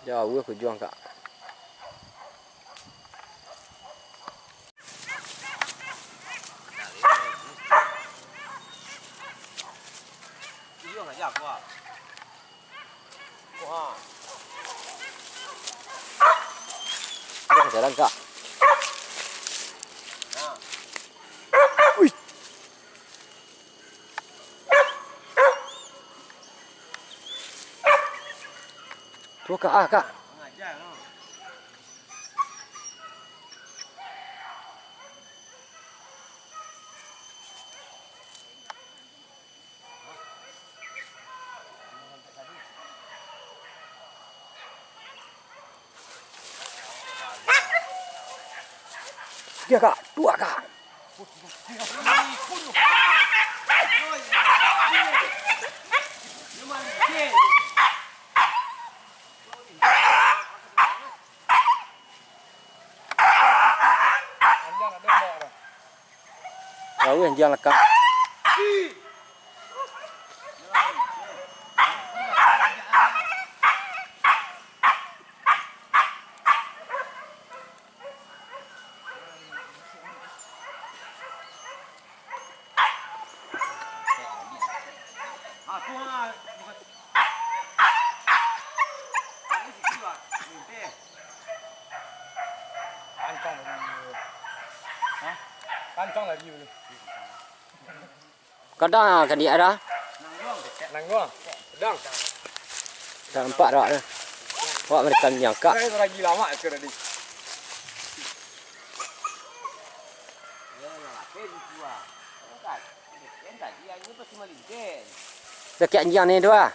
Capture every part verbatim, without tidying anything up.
Jauah ka ujuang, Kak. Ujuang aja, Kak. Wah. Ujuang jalan, Kak. Nah. Wih. Tu, Kak, ah, Kak. Dia, Kak, dua, Kak. Jauah anjiang lakak. Kancang lari. Hah? Kancang lari. Kadang ah, kadiak ada. Nangguang. Dang. Tak nampak dah. Awak mereka nyangka. Saya lagi lama ke tadi. Dekat anjiang ni tu ah.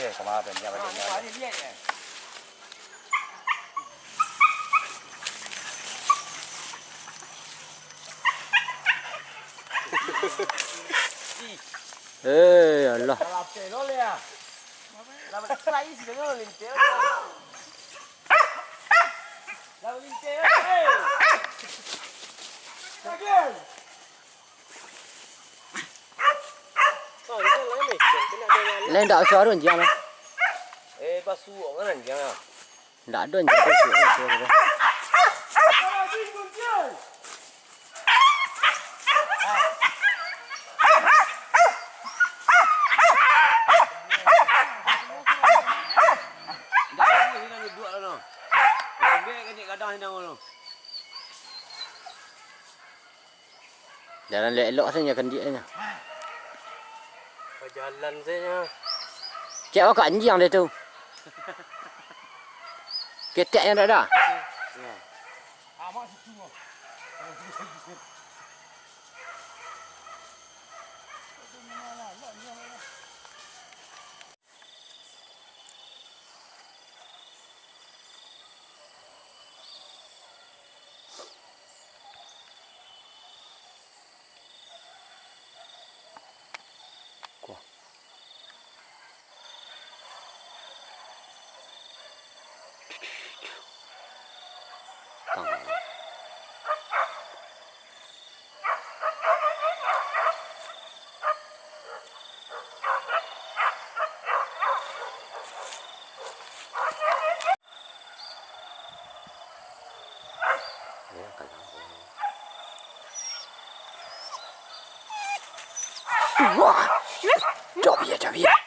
Eh, kemana tu anjiang balik ni? Eh, Allah. Lain dak suara anjiang lah. Eh, basuak kan anjiang lah. Ndak ado anjiang tu, tu, tu, tu. Ndak ado anjiang duduak lah, no. Lembek kan, Dik, gadang hidang tu. Jalan elok-elok sajo kandiaknyo. Bajalan sajo. Cek awak anjiang deh tu. Ketek yang dak ada. Ya. Wah, cobiak, cobiak.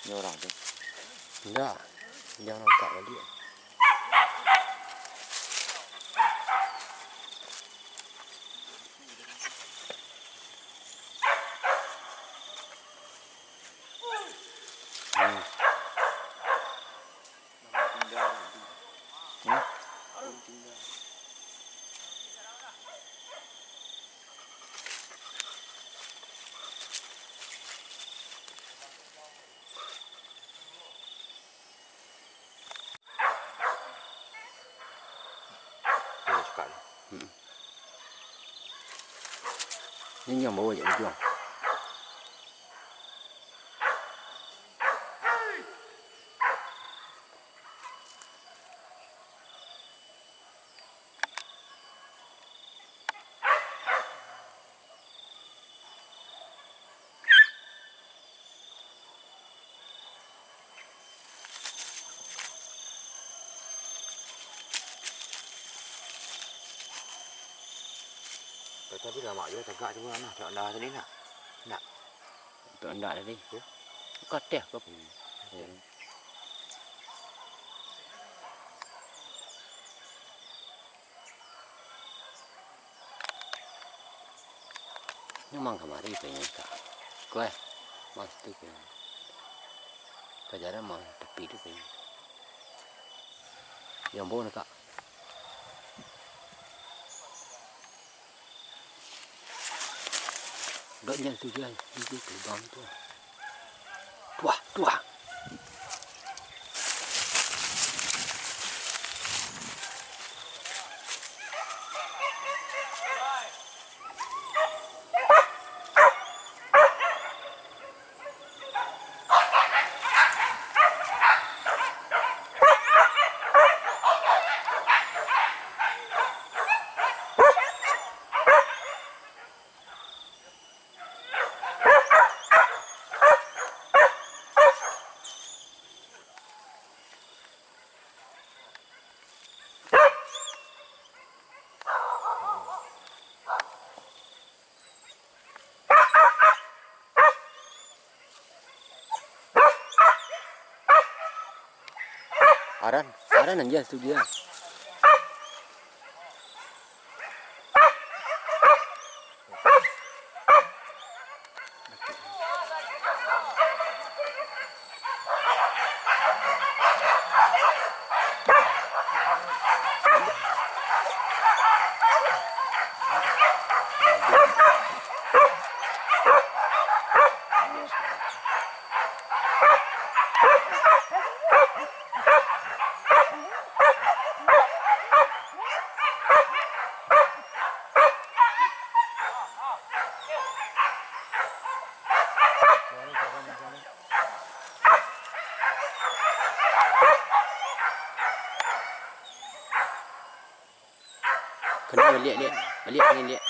Ni urang tu. Indak. Jangan angkat baliak. Hmm. Hmm? Ini yang bawa je ujung. Tapi lamak juo tagak tu, nah, tak dah tadi nak. Nak. Tak dah tadi. Ya. Kau teh kau. Hmm. Ya. Memang kamari pengen, Kak. Kueh, mas tu pengen. Kajaran mah tepi tu pengen. Yang bawah ni, Kak. Agak jauh tu, jauh. Ini tu, bang tu. Tuah, tuah. Aran, aran anjing tu dia. Kena baliak, liak. Baliak ni, liak.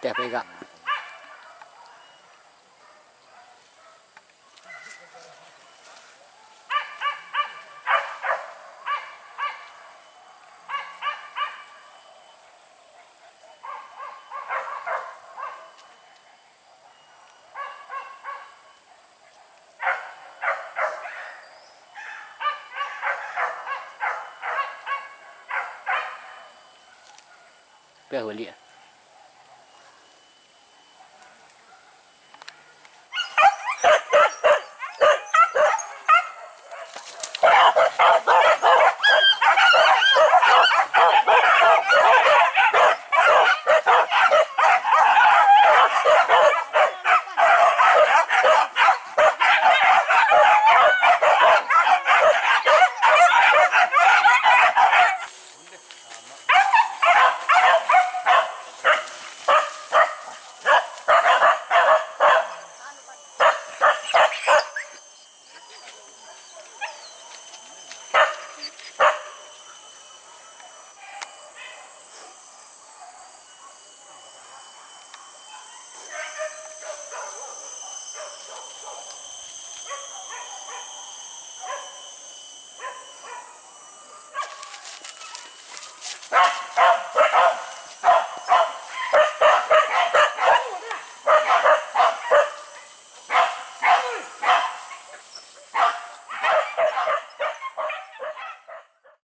Teh pegak. Piah baliak.